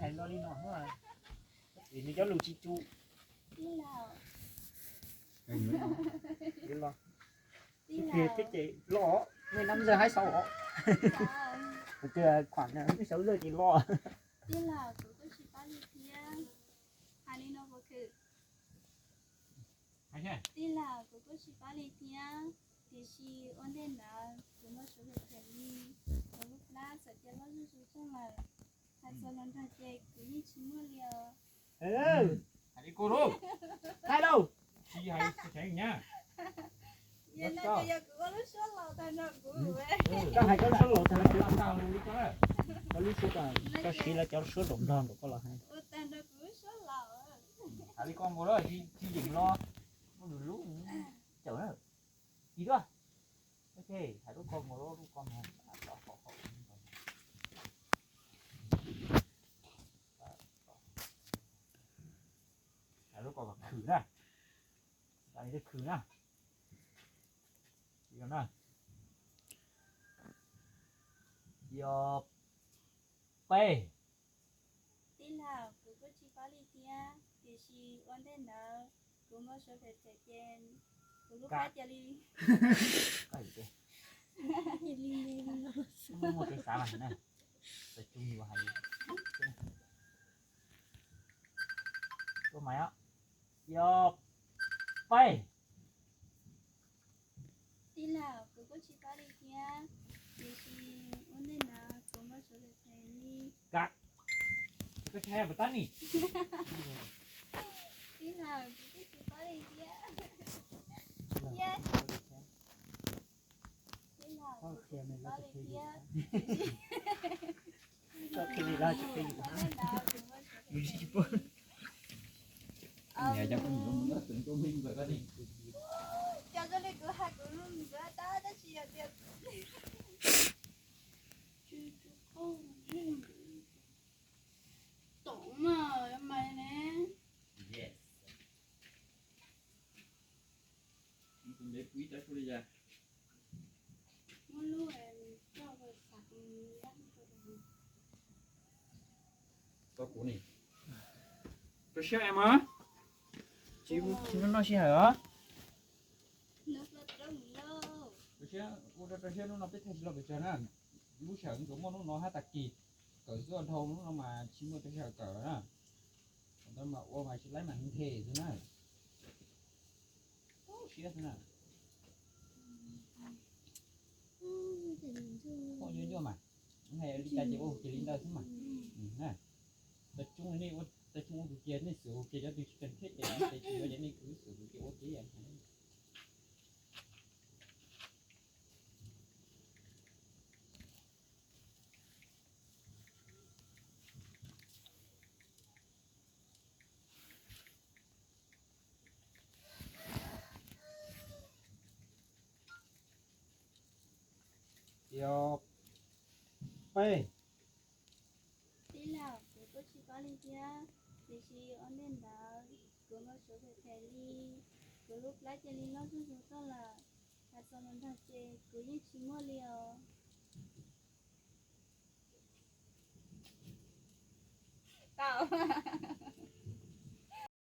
Hais lo li no, vim nws cov lus tsis tsum. Los, thiab ces los, nej nab zaj haib xaus os. Kuv tias khuam nab xaus zaj ces los. Tij laug, kuv kuj tsis paub li thiab. Hais li no puas khwm? Tij laug, kuv kuj tsis paub li thiab, tiam sis ua ntej ntawd kuv muaj suav phem phem li, kuv lub plab txawm cia loj zuj zus txog lawm, hais txog los nrog ces kuv yeej tsis muaj li os. Hais li ko lauj, thaij lauj, tsis hais tseev nyab. Yog no ces yog kuv ua lub suab laus tag nrho kuv. Koj hais koj lub suab laus tag nrho, koj lub suab, koj siv lawv cov suab nraum nrog nraum koj los hais. Ua tag nrho kuv lub suab laus. Hais li ko nkaus los tsis yeem los, muaj lus lub cawm na. Ib duab, ok, hais lub ko nkaus los lub ko mas, hais lub ko khwm na, khwm na. Yog peb. Tij laug, kuv kuj tsis paub li thiab, tiam sis ua ntej ntawd kuv muaj suav phem phem ces kuv lub plab cia li, muaj kev xav mas na, txawm tsum yuav hais li. Ua mas, yog peb. Tij laug, kuv kuj tsis paub li thiab, tiam sis ua ntej ntawd kuv muaj suav phem phem li. Koj tsis hais puas tab ni? Tij laug, kuv kuj tsis paub li thiab. Tij laug, kuv kuj tsis paub li thiab. Cov zoo li kuv hais kuv nkawd tab tab sis yog tias tom mas mas ne. Muab lub Tau kuv ni. Rau siab mas, tsis noj sij hawm os. Rau siab, ua rau rau siab hnub no peb thaij tsis los pes tsawg na. Lub sij hawm tsuas muaj hnub no hab tag kis, kawm xwb dhau lub no mas tsis muaj rau sij hawm kawm na. Ntawd mas ua mas tsis laib mas nthe xwb na. Siab xwb na. Nyuaj nyuaj mas, hais li cas ces ua kiag li ntawd xwb mas. Tab tsuj nej ua, tab tsuj ua kiag nej xwm kiag cov twg tsis kheev thiab ces nej tsis ua ces nej kwv xwm kiag ua kiag. Yog peb. Tij laug, kuv kuj tsis paub li thiab, tiam sis ua ntej ntawd kuv muaj suav phem phem li, kuv lub plab cia li loj zuj zus tuaj lawm, hais txog los nrog ces kuv yeej tsis muaj li os. Tau.